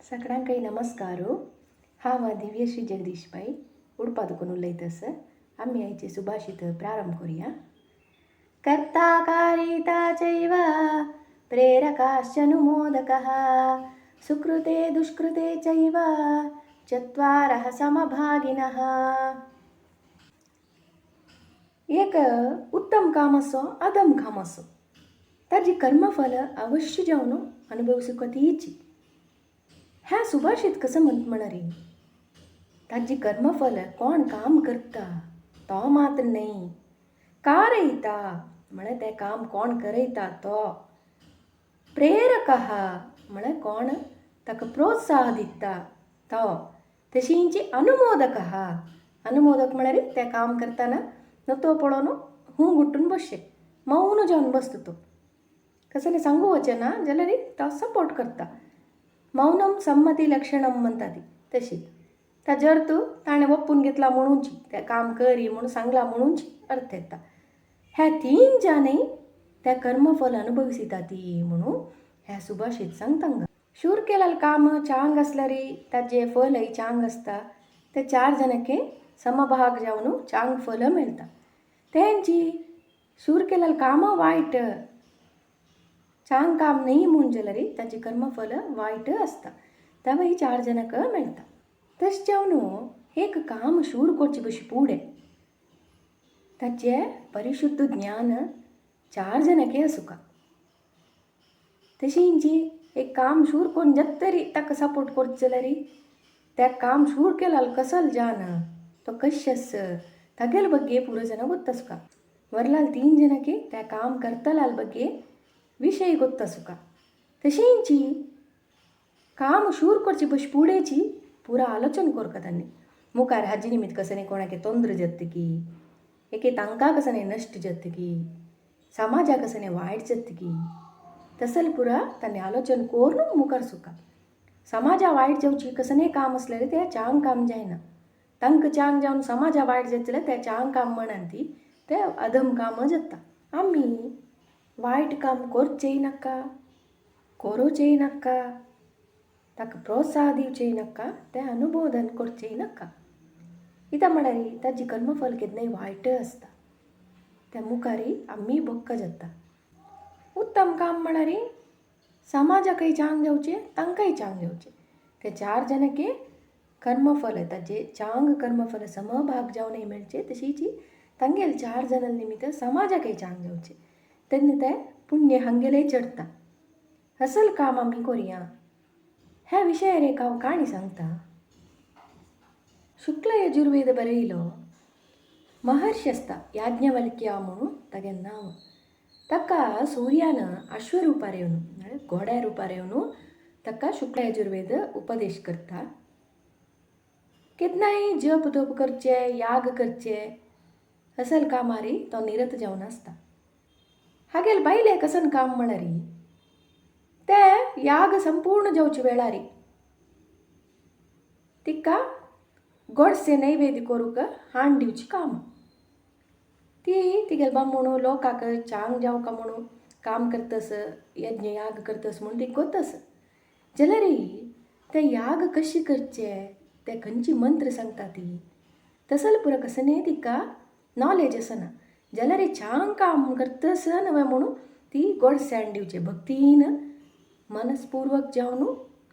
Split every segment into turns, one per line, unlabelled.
सगळ्यांकय नमस्कार. हांव दिव्यश्री जगदीश पै उडपा दुकून उलयता आसा. आमी आयचे सुभाषित प्रारंभ करुया. कर्ता कारिता चैव प्रेरकाश्चनुमोदकः सुकृते दुष्कृते चैव चत्वारः समभागिनः. एक उत्तम काम असो अधम काम असो ताजी कर्मफल अवश्य जावन अनुभवसुका तीची. ह्या सुभाषित कसं म्हणणार ताजी कर्मफल कोण काम करता तो मात्र न्हय, कारयता म्हळ्यार तें काम कोण करयता तो, प्रेरकः म्हळ्यार कोण ताका प्रोत्साह दिता तो, तशींची अनुमोदकः. अनुमोदक म्हळ्यार तें काम करतना तो पळोवन हूं गुट्टून बसचें, मौन जावन बसता तो, कसलें सांगू वचना जाल्यार तो सपोर्ट करता. मौनम संमती लक्षणम म्हणटा ती तशी. ताजो अर्थ ताणें ओपून घेतला म्हणूनची, तें काम करी म्हणून सांगलां म्हणूनची अर्थ येता. ह्या तीन जाणीं त्या कर्मफल अनुभविता ती म्हणून ह्या सुभाषित सांगता. शूर केलेलें काम चांग आसल्यार ताजें फलय चांग आसता. ते चार जाणांक समभाग जावन चांग फल मेळटा. तेंची शूर केलेलें काम वायट, चांग काम न्हय म्हूण जाल्यार ताजें कर्मफल वायट आसता, तेवूय चार जाणांक मेळटा. तशें जावन एक काम शूर करचे बशी फुडें ताचें परिशुद्ध ज्ञान चार जाणांकय आसुका. तशींची एक काम शूर करून जाता तरी ताका सपोर्ट करता जाल्यार त्या काम शूर केलाल कसल जान तो कशें आस तागेले ಬಗ್ಗೆ पुरो जाणां ಗೊತ್ತಾಸುका. वरलाल तीन जाणांक त्या काम करतलाल ಬಗ್ಗೆ विशय ಗೊತ್ತಾಸುका. तशींची काम शूर करचे बशी फुडेंची पुरा आलोचन करता तांणी मुखार हाजे निमित्त कसं कोणाक तोंद्र जातकी, एके तांकां कसं नश्ट जातकी, समाजाक कसं वायट जातकी, तसल पुरा तांणी आलोचन करून मुखार सुका. समाजा वायट जावची कसलें काम आसल्यार तें चांग काम जायना. तांकां चांग जावन समाजा वायट जातलें तें चांग काम म्हणान ती तें अधम काम जाता. आमी वायट काम करचेंय नाका, करोचेंय नाका, ताका प्रोत्साह दिवचेंय नाका, तें अनुमोदन करचेंय नाका. कित्याक म्हळ्यार ताजी कर्मफल केन्नाय वायट आसता, त्या मुखारय आमी बोक्क जाता. उत्तम काम म्हळ्यार समाजाकय चांग जावचें, तांकांय चांग जावचें. ते चार जाणांक कर्मफल ताजें चांग कर्मफल समभाग जावनय मेळचें, तशीच तांगेले चार जाणां निमित्त समाजाकय चांग जावचें, तेन्ना तें पुण्य हांगेलें चडटा. असल काम आमी करुया. ह्या विशयार एक हांव काणी सांगता. शुक्ल यजुर्वेद बरयलो महर्षी आसता याज्ञवल्क्य म्हणून तागेलें नांव. ताका सूर्यान अश्वरुपार येवन म्हळ्यार घोड्या रुपार येवन ताका शुक्ल यजुर्वेद उपदेश करता. केन्नाय जप तप करचे, याग करचे असल कामारी तो निरत जावन आसता. हागेले बायले कसन काम म्हळ्यार ते याग संपूर्ण जावचे वेळारी तिका गोडसे नैवेद्य करूंक हाण दिवची काम. ती तिगेले बामण लोकांक चांग जावका म्हणून काम करतस, यज्ञ याग करतस म्हणून ती कोतस. जाल्यार ते याग कशे करचे, ते खंयची मंत्र सांगता ती तसल पुरो कसलें तिका नॉलेज आसना. जाल्यार चांग काम करतस न्हय म्हणून ती गोडसाण दिवचें भक्तीन मनस्पूर्वक जावन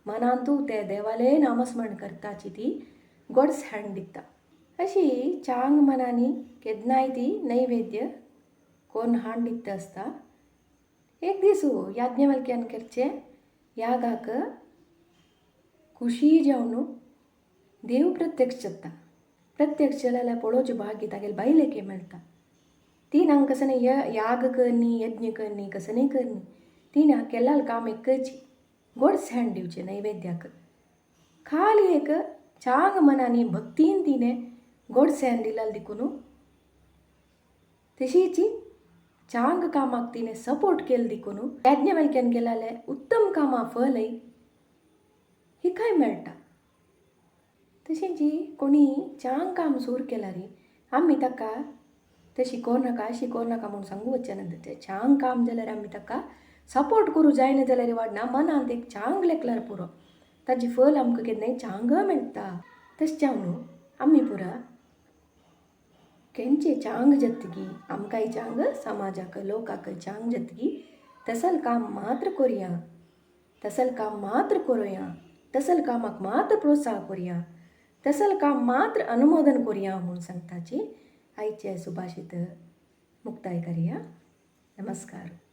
मनांतू ते देवालें नामस्मरण करताची ती गोडसाण दिता. अशी चांग मनांनी केन्नाय ती नैवेद्य कोन्न हाण दिता आसता. एक दीस याज्ञवल्क्यान करचें यागाक खुशी जावन देव प्रत्यक्ष जाता. प्रत्यक्ष जाल्यार पळोवचें भाग्य तागेले बायलेक मेळटा. ती नांग कसं याग करनी, यज्ञ करनी, कसं करनी, ती केलाल काम एकची गोडसाण दिवचें नैवेद्याक. खाली एक चांग मनांनी भक्तीन तिणें गोडसाण दिलाल देखून तशीच चांग कामाक तिणें सपोर्ट केलो देखून याज्ञवल्क्यान केलालें उत्तम कामां फलय हिकाय मेळटा. तशेंच कोणी चांग काम सूर केल्यार आमी ताका तशी कोरनाका अशी कोरनाका म्हूण सांगू वचना. तें चांग काम जाल्यार आमी ताका सपोर्ट करूं जायना जाल्यार वाडना, मनांत एक चांग लेखल्यार पुरो. ताजी फल आमकां केन्नाय चांग मेळटा. तशें जावन आमी पुरा केंचे चांग जातकी आमकांय चांग, समाजाक लोकांकय चांग जातकी तसल काम मात्र कोरया, तसल काम मात्र करुया, तसल कामाक मात्र प्रोत्साह करुया, तसल काम मात्र अनुमोदन करुया म्हूण सांगताची आयचे सुभाषित मुक्ताय करया. नमस्कार.